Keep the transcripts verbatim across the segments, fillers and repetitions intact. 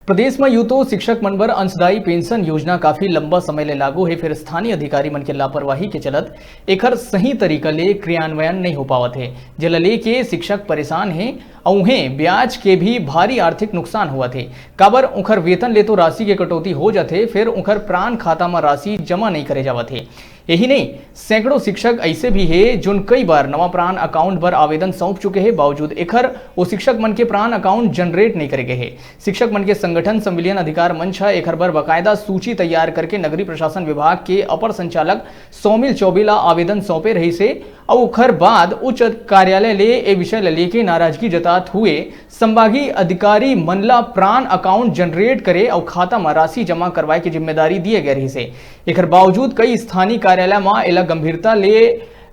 प्रदेश म यूं तो शिक्षक मन बर अंशदायी पेंशन योजना काफी लंबा समय ले लागू हे, फेर स्थानीय अधिकारी मन के लापरवाही के चलत एखर सही तरीका ले क्रियान्वयन नइ हो पावत हे, जेला लेके शिक्षक परेशान हे। अउ उहें ब्याज के भी भारी आर्थिक नुकसान होवत हे, काबर उंखर वेतन ले तो राशि के कटौती हो जाथे, फेर उंखर प्राण खाता म राशि जमा नइ करे जावत हे। यही नहीं, सैकड़ों शिक्षक ऐसे भी हे, जोन कई बार नवा प्राण अकाउंट बर आवेदन सौंप चुके हे, बावजूद एखर वो शिक्षक मन के प्राण अकाउंट जनरेट नहीं करे गए हे। शिक्षक मन के संगठन संविलियन अधिकार मंच ह एखर बर बाकायदा सूची तैयार करके नगरीय प्रशासन विभाग के अपर संचालक सौमिल चौबे ला आवेदन सौंपे रहिस हे, अउ ओखर बाद उच्च कार्यालय ले ए विषय ल लेके नाराजगी जतात हुए संभागीय अधिकारी मन ला प्राण अकाउंट जनरेट करे अउ खाता म राशि जमा करवाए के जिम्मेदारी दिए गए रहिस हे। एखर बावजूद कई स्थानीय कार्यालय म एला गंभीरता ले,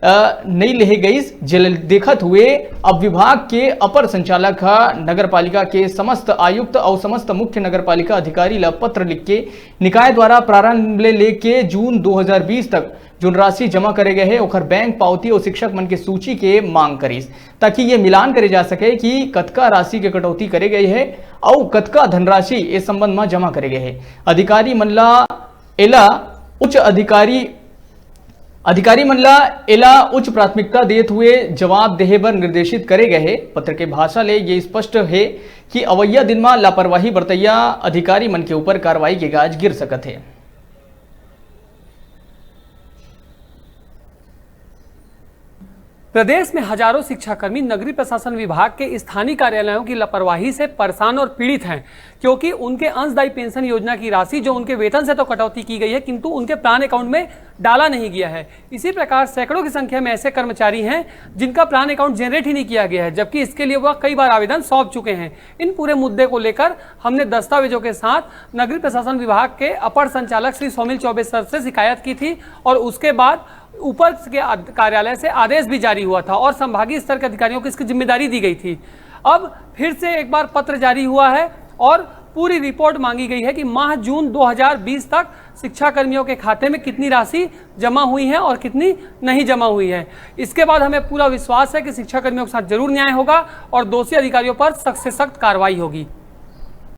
अ, नइ लेहे गइस, जेला देखत हुए अब विभाग के अपर संचालक ह नगर पालिका के समस्त आयुक्त अउ समस्त मुख्य नगर पालिका अधिकारी ल पत्र लिख के निकाय द्वारा प्रारंभ ले लेके जून दो हज़ार बीस तक जोन राशि जमा करे गए हे, ओखर बैंक पावती अउ शिक्षक मन के सूची के मांग करिस, ताकि ये मिलान करे जा सके कि कतका राशि के कटौती करे गए हे अउ कतका धनराशि ए संबंध म जमा करे गए हे। अधिकारी मन ला एला उच्च अधिकारी, अधिकारी मन ला एला उच्च प्राथमिकता देत हुए जवाब देहे बर निर्देशित करे गए हे। पत्र के भाषा ले ये स्पष्ट हे कि अवैया दिन म लापरवाही बरतैया अधिकारी मन के ऊपर कार्रवाई के गाज गिर सकत हे। प्रदेश में हजारों शिक्षाकर्मी नगरीय प्रशासन विभाग के स्थानीय कार्यालयों की लापरवाही से परेशान और पीड़ित हैं, क्योंकि उनके अंशदायी पेंशन योजना की राशि, जो उनके वेतन से तो कटौती की गई है, किंतु उनके प्राण अकाउंट में डाला नहीं गया है। इसी प्रकार सैकड़ों की संख्या में ऐसे कर्मचारी हैं, जिनका प्राण अकाउंट जनरेट ही नहीं किया गया है, जबकि इसके लिए वह कई बार आवेदन सौंप चुके हैं। इन पूरे मुद्दे को लेकर हमने दस्तावेजों के साथ नगरीय प्रशासन विभाग के अपर संचालक श्री सौमिल चौबे सर से शिकायत की थी और उसके बाद ऊपर के आद-, कार्यालय से आदेश भी जारी हुआ था और संभागीय स्तर के अधिकारियों को इसकी जिम्मेदारी दी गई थी। अब फिर से एक बार पत्र जारी हुआ है और पूरी रिपोर्ट मांगी गई है कि माह जून दो हज़ार बीस तक शिक्षा कर्मियों के खाते में कितनी राशि जमा हुई है और कितनी नहीं जमा हुई है। इसके बाद हमें पूरा विश्वास है कि शिक्षा कर्मियों के साथ जरूर न्याय होगा और दोषी अधिकारियों पर सख्त से सख्त कार्रवाई होगी।